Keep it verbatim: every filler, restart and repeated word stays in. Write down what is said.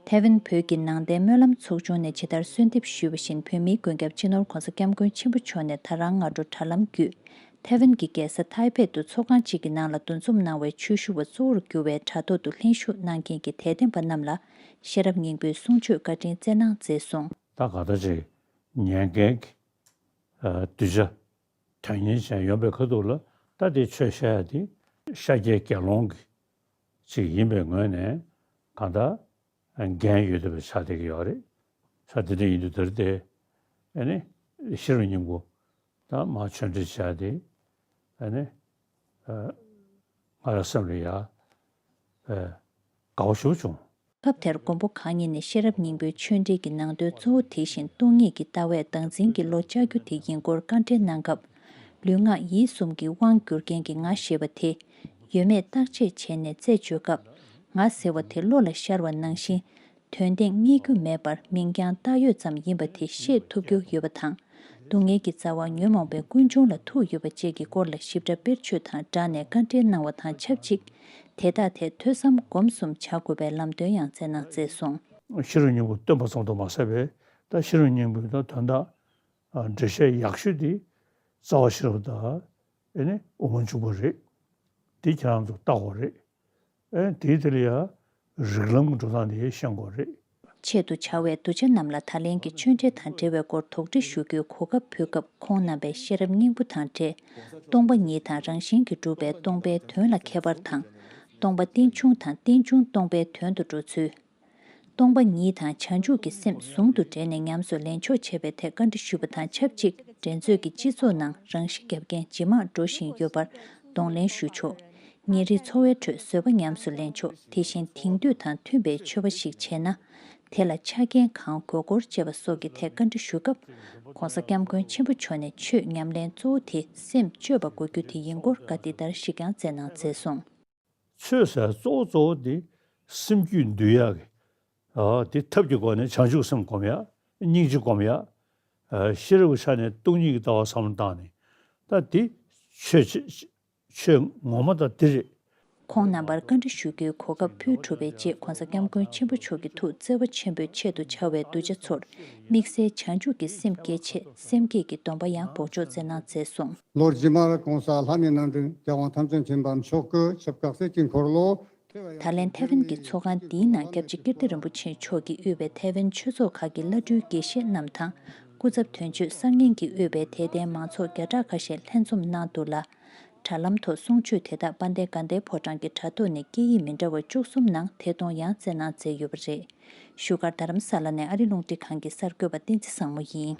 ཐའེ་ཝན་བོད་ཀྱི་ནང་བསྟན་སྨོན་ལམ་ཚོགས་ཆུང་ནས་ཇི་ལྟར་གསོལ་འདེབས་ཞུས་པ་བཞིན། བོད་མིའི་མགོན་སྐྱབས་སྤྱི་ནོར་༧གོང་ས་༧སྐྱབས་མགོན་ཆེན་པོ་མཆོག་ནས་ད་རང་སྔ་དྲོ་དྲ་ལམ་བརྒྱུད། ཐའེ་ཝན་གྱི་རྒྱལ་ས་ཐའེ་པེ་དུ་ཚོགས་ཁང་གཅིག་གི་ནང་ལ་འདུ་འཛོམས་གནང་བའི་ཆོས་ཞུ་བ་གཙོ་བོར་གྱུར་བའི་དྲ་ཐོག་ཏུ་ལྷན་ཞུགས་གནང་མཁན་གྱི་དད་ལྡན་པ་རྣམས་ལ་ཤེས་རབ་སྙིང་པོའི་གསུང་ཆོས་བཀའ་དྲིན་སྩལ་གནང་མཛད་སོང་། ད་ག་ད་ཅིག་ཉན་མཁན་གྱི་གདུལ་བྱ་དོན་གཉེར་ཅན་ཡོང་པའི་ཁ་ཐུག་ལ། ད་དེ་ཆོས་བཤད་ཡ་དེ་ཤཱཀྱའི་དགེ་སློང་གི་ཅིག་ཡིན་པའི་ངོས་ནས་གང་ལྟར་འགན་ཡོད་བསྡད་པ་ཆགས་བསྡད་ཀྱི་ཡོད་རེད། ཆ་དེ་འདྲ་ཡིན་དུས་དེར་དེ་ཨ་ནི་ཤེས་རབ་སྙིང་པོ་ད་མར་ཆོས་འབྲེལ་བྱས་ཏེ་ཨ་ནི་ཨ་ང་རང་སེམས་ལ་ཡ་ཨ་དགའ་བོ་ཞེ་པོ་བྱུང་། སྐབས་དེར་མགོན་པོ་གང་ཉིད་ནས་ཤེས་རབ་སྙིང་པོའི་ཆོས་འབྲེལ་གྱི་ནང་དོན་གཙོ་བོ་དེ་བཞིན་སྟོང་ཉིད་ཀྱི་ལྟ་བས་བདག་འཛིན་གྱི་བློ་བཅའ་རྒྱུ་དེ་ཡིན་སྐོར་བཀའ་འགྲེལ་གནང་སྐབས། ལུས་ངག་ཡིད་གསུམ་གྱི་དབང་བསྒྱུར་མཁན་གྱི་ང་ཞེས་པ་དེ་ཡོད་མེད་བརྟག་དཔྱད་བྱས་ནས་རྩད་གཅོད་སྐབས། ང་ཟེར་བ་དེ་བློ་ལ་ཤར་བ་ནང་བཞིན། དོན་སྟེང་རྙེད་རྒྱུ་མེད་པར་མིང་རྐྱང་བཏགས་ཡོད་ཙམ་ཡིན་པ་དེ་ཤེས་ཐུབ་རྒྱུ་ཡོད་པ་དང་། སྡུག་བསྔལ་གྱི་རྩ་བ་ཉོན་མོངས་པའི་ཀུན་འབྱུང་ལ་ཐུག་ཡོད་པ་བཅས་ཀྱི་སྐོར་ལ་ཞིབ་ཕྲ་དཔེར་བརྗོད་དང་སྦྲགས་ནས་བཀའ་འགྲེལ་གནང་བ་དང་ཆབས་ཅིག་དེ་དག་ཐད་ཐོས་བསམ་སྒོམ་གསུམ་བྱ་དགོས་པའི་ལམ་སྟོན་ཡང་སྩལ་གནང་མཛད་སོང་། ཤེས་རབ་སྙིང་པོ་སྟོན་པ་ཙམ་དུ་མ་ཟད་པའི་ད་ཤེས་རབ་སྙིང་པོའི་ད་དོན་དག་འགྲེལ་བཤད་ཡག་ཤོས་དེ་རྩ་བ་ཤེས་རབ་དང་ཨེ་ནི་དབུ་མ་འཇུག་པ་རེད། དེ་ཁྱེད་རང་ཚོ་ལྟ་དགོས་རེད། ཨེ་དེའི་དེ་ལ་ཡ་རིགས་ལམ་གྱི་འགྲོ་སྟངས་དེ་ཤེས་དགོས་རེད། ཆེད་དུ་བྱ་བའི་གདུལ་བྱ་རྣམས་ལ་ད་ལན་གྱི་ཆོས་འབྲེལ་དང་འབྲེལ་བའི་སྐོར་དོགས་འདྲི་ཞུ་རྒྱུའི་གོ་སྐབས་ཕུལ་སྐབས། ཁོང་རྣམ་པས་ཤེས་རབ་སྙིང་པོ་དང་འབྲེལ་སྟོང་པ་ཉིད་དང་རང་བཞིན་གྱིས་གྲུབ་པའི་སྟོང་པའི་དོན་ལ་ཁྱད་པར་དང་། སྟོང་པ་རྟེན་འབྱུང་དང་རྟེན་འབྱུང་སྟོང་པའི་དོན་དུ་འགྲོ་ཚུལ། སྟོང་པ་ཉིད་དང་བྱང་ཆུབ་ཀྱི་སེམས་ཟུང་དུ་འབྲེལ་ནས་ཉམས་སུ་ལེན་ཕྱོགས་འཆད་པའི་ཐད་བཀའ་འདྲི་ཞུས་པ་དང་ཆབས་ཅིག་འགྲན་རྩོད་ཀྱི་སྤྱི་ཚོགས་ནང་རང་ཤི་བརྒྱབ་མཁན་ཇེ་མང་འགྲོ་བཞིན་ཡོད་པར་གདོང་ལེན་ཞུ་ཕྱོགས། ཉིན་རེའི་འཚོ་བའི་ཁྲོད་བཟོད་པ་ཉམས་སུ་ལེན་ཕྱོགས། དེ་བཞིན་དེང་དུས་དང་མཐུན་པའི་ཆོས་པ་ཞིག་བྱས་ན། དེ་ལ་ཆ་རྐྱེན་གང་དགོས་སྐོར་བཅས་པ་སོགས་ཀྱི་ཐད་བཀའ་འདྲི་ཞུ་སྐབས། ྋགོང་ས་ྋསྐྱབས་མགོན་ཆེན་པོ་མཆོག་ནས་ཆོས་ཉམས་ལེན་གཙོ་བོ་དེ་སེམས་བཅོས་པ་དགོས་རྒྱུ་དེ་ཡིན་སྐོར་བཀའ་འདི་ལྟར་ཞིག་ཀྱང་སྩལ་གནང་མཛད་སོང་། ཆོས་ཟེར་གཙོ་བོ་གཙོ་བོ་དེ་སེམས་རྒྱུད་འདུལ་ཡག་གི། ཨ་དེ་ཐབས་ཀྱི་སྒོ་ནས་བྱང་ཆུབ་སེམས་སྒོམ་ཡག་སྙིང་རྗེ་སྒོམ་ཡག་ཨ་ཤེས་རབ་ཀྱི་ཆ་ནས་སྟོང་ཉིད་ཀྱི་ལྟ་བ་བསམ་བློ་བཏང་ནས། ད་དེ་ཆོས་ཆོས་ཆོས་ངོ་མ་ད་དེ་རེད། ཁོང་རྣམ་པར་བཀའ་འདྲི་ཞུ་རྒྱུའི་གོ་སྐབས་ཕུལ་གྲུབ་པའི་རྗེས། ྋགོང་ས་ྋསྐྱབས་མགོན་ཆེན་པོ་མཆོག་གིས་ཐུགས་བརྩེ་བ་ཆེན་པོས་ཆེད་དུ་བཅར་བའི་གདུལ་བྱ་ཚོར་དམིགས་བསལ་བྱང་ཆུབ་ཀྱི་སེམས་བསྐྱེད་ཆེད་སེམས་བསྐྱེད་ཀྱི་སྡོམ་པ་ཡང་འབོགས་ཆོག་སྩལ་གནང་མཛད་སོང་། ལོ་རྗེས་མར་ྋགོང་ས་ལྷ་མིའི་རྣམ་འདྲེན་རྒྱལ་དབང་ཐམས་ཅད་མཁྱེན་པ་མཆོག་གི་ཆིབས་ཁ་སྲིད་ཀྱི་འཁོར་ལོ། ད་ལན་ཐའེ་ཝན་གྱི་ཚོགས་ཁང་འདིའི་ནང་སྐྱབས་རྗེ་ཀིརྟི་རིན་པོ་ཆེ་མཆོག་གིས་དབུས་པའི་ཐའེ་ཝན་ཆོས་ཚོགས་ཁག་གི་བླ་སྤྲུལ་དགེ་བཤེས་རྣམས་དང་། སྐུ་ཚབ་དོན་གཅོད་གསར་རྙིང་གིས་དབུས་པའི་དད་ལྡན་མང་ཚོགས་བརྒྱ་ཕྲག་ཁ་ཤས་ལྷན་འཛོམས་གནང་འདུག་ལ། དྲ་ལམ་ཐོག་གསུང་ཆོས་དེ་དག་དཔལ་ལྡན་དགའ་ལྡན་ཕོ་བྲང་གི་དྲ་ཐོག་ནས་སྐད་ཡིག་མི་འདྲ་བ་བཅུ་གསུམ་ནང་ཐད་གཏོང་ཡང་སྩལ་གནང་མཛད་ཡོད་པ་རེད། བཞུགས་སྒར་རྡ་རམ་ས་ལ་ནས་ཨ་རི་རླུང་འཕྲིན་ཁང་གི་གསར་འགོད་པ་བསྟན་འཛིན་བཟང་མོ་ཡིན།